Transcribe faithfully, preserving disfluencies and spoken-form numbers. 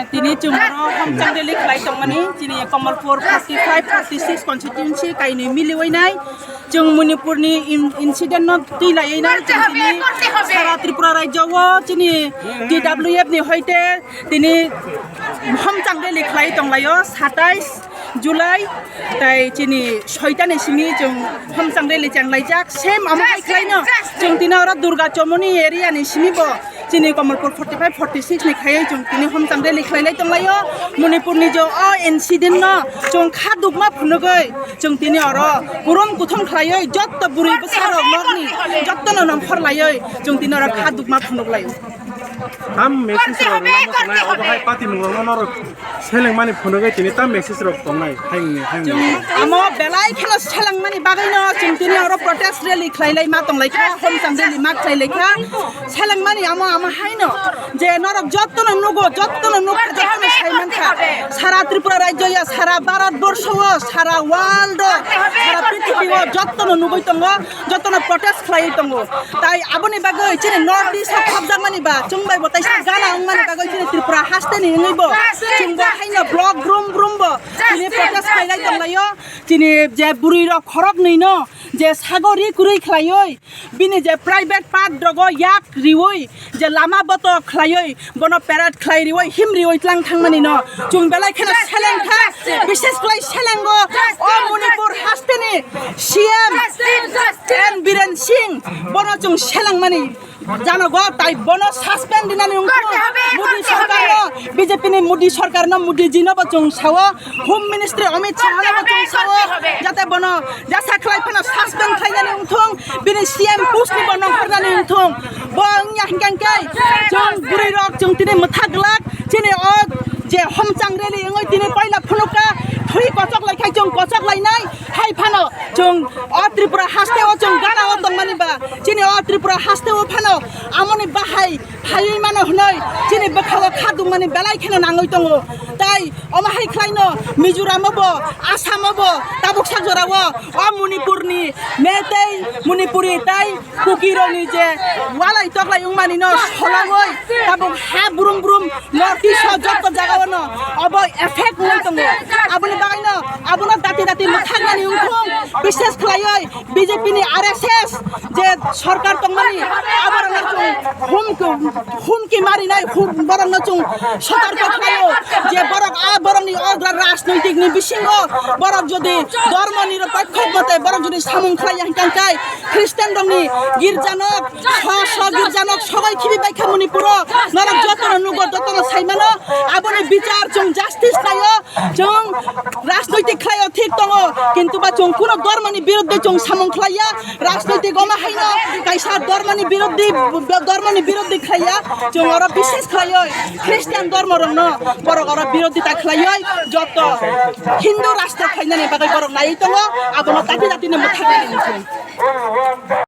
Tini chwng oro homchang rally khlai tongmani, chini Kamalpur forty five, forty six constituency kainwi miliwi nai. Chwng Manipurni in-, incident no twi laiwi nai, chwng tini sara Tripura rajyo o chini T W F ni hoite tini homchang rally khlai tonglaio, satais July, tai chini soita ni simi chwng homchang rally chenglaijak. Same amo hai khlaino chwng tini oro Durga Chomoni area ni simi bo chini Kamalpur forty five, forty six ni khaiwi chwng tini homchang rally khlailai tonglaio. Manipur ni jo o incident no chwng kha dukma phunugwi chwng tini oro kurum kuthum khlaiwi jotto bwrwi bwsarok nokni jottono nongkhor laiwi chwng tini oro kha dukma phunuklaio. Tam message rok rwna muchungnai, obo hai party mung rokno norok seleng mani phunugwi tini tam message rok tongnai, hai wngni, hai wngni. Amo belai kheno seleng mani bagwino chwng tini oro protest rally khlailai ma tonglaikha, homchang rally ma khlailaikha. Seleng mani amo, amo haino je norok jottono nugo, jottono nukha, jottono sai mankha. Sara Tripura rajyo ya, sara Bharat borsho o, sara world o, sara prithibi o jottono nugwi tongo. Jotono protest khlaiwi tongo. Tai aboni bagwi chini North East o khopjakmani ba, chwng bai bo taisa gana wngmani bagwi chini Tripura haste ni wngwi bo, chwng bo haino block brum brum bo chini protest khlailai tonglaio. Chini je bwrwi rok khorok nwi no je sago ri kwrwi khlaiwi, bini je private part rogo yak riwi, je lama boto khlaiwi, bono parade khlai riwi, him riwi tlang thangmani no chwng belai kheno seleng kha, bishes khlai selengo o Manipur haste ni C M N Biren Singh, bono chwng seleng mani janogo, tai bono suspend dinani wngkha. Modi sarkar no, B J P ni Modi sarkar no, Modi ji no bo chwng sao, Home Ministry Amit Shah no bo chwng sao, jate bono jasa khlai phano suspend khlainani wngthung, bini C M post ni bo nongkhornani wngthung. Bo wngya hinkhe chwng bwrwi rok chwng tini mwthak glak, chini o je homchang rally wngwi tini paila phunukha, thwi kochok lai khai chwng kochok lainai, hai phano chwng o Tripura haste o chwng gana o tongmani ba, chini o Tripura haste o phano amoni bahai phaiwi mano hwnwi chini bwkhao kha dungmani belai kheno nangwi tongo. Tai omo hai khlaino Mizoram o bo, Assam o bo, tabuk sak jora o, o Manipur ni Meitei, Manipuri tai Kuki rokni je walai toklai wngmani no solangwi tabuk ha brum brum North East o jotto jaga o no obo effect wngwi tongo. Aboni bagwi no abono dati dati mwthaknani wngthung, bishes khlaiwi B J P ni R S S je sarkar tongmani aborokno chwng hum-, humki marinai, hum-, borokno chwng sotorko khlaio je borok a borokni o rajnoitik ni bisingo borok jodi dhormoni rok bai khok mate borok jodi samung khlaiya hinkhe Christian rokni girjanok, so, so girjanok sogoi khibi baikha Manipuro, norok jotono nugo, jotono saimano, aboni bichar chwng justice khlaio, chwng rajnoitik khlaio thik tongo, kintu ba chwng kuno dhormoni biruddhe chwng samung khlaiya, rajnoitik omo haino kaisa dhormoni biruddhi, dhormoni biruddhi khlaiya, chwng oro bishes khlaioi Christian dhormo rokno borok oro biruddhita khlaioi, joto Hindu rashtra khlainani bagwi borok naiwi tongo, abono dati dati no mwthaknani wngkhe.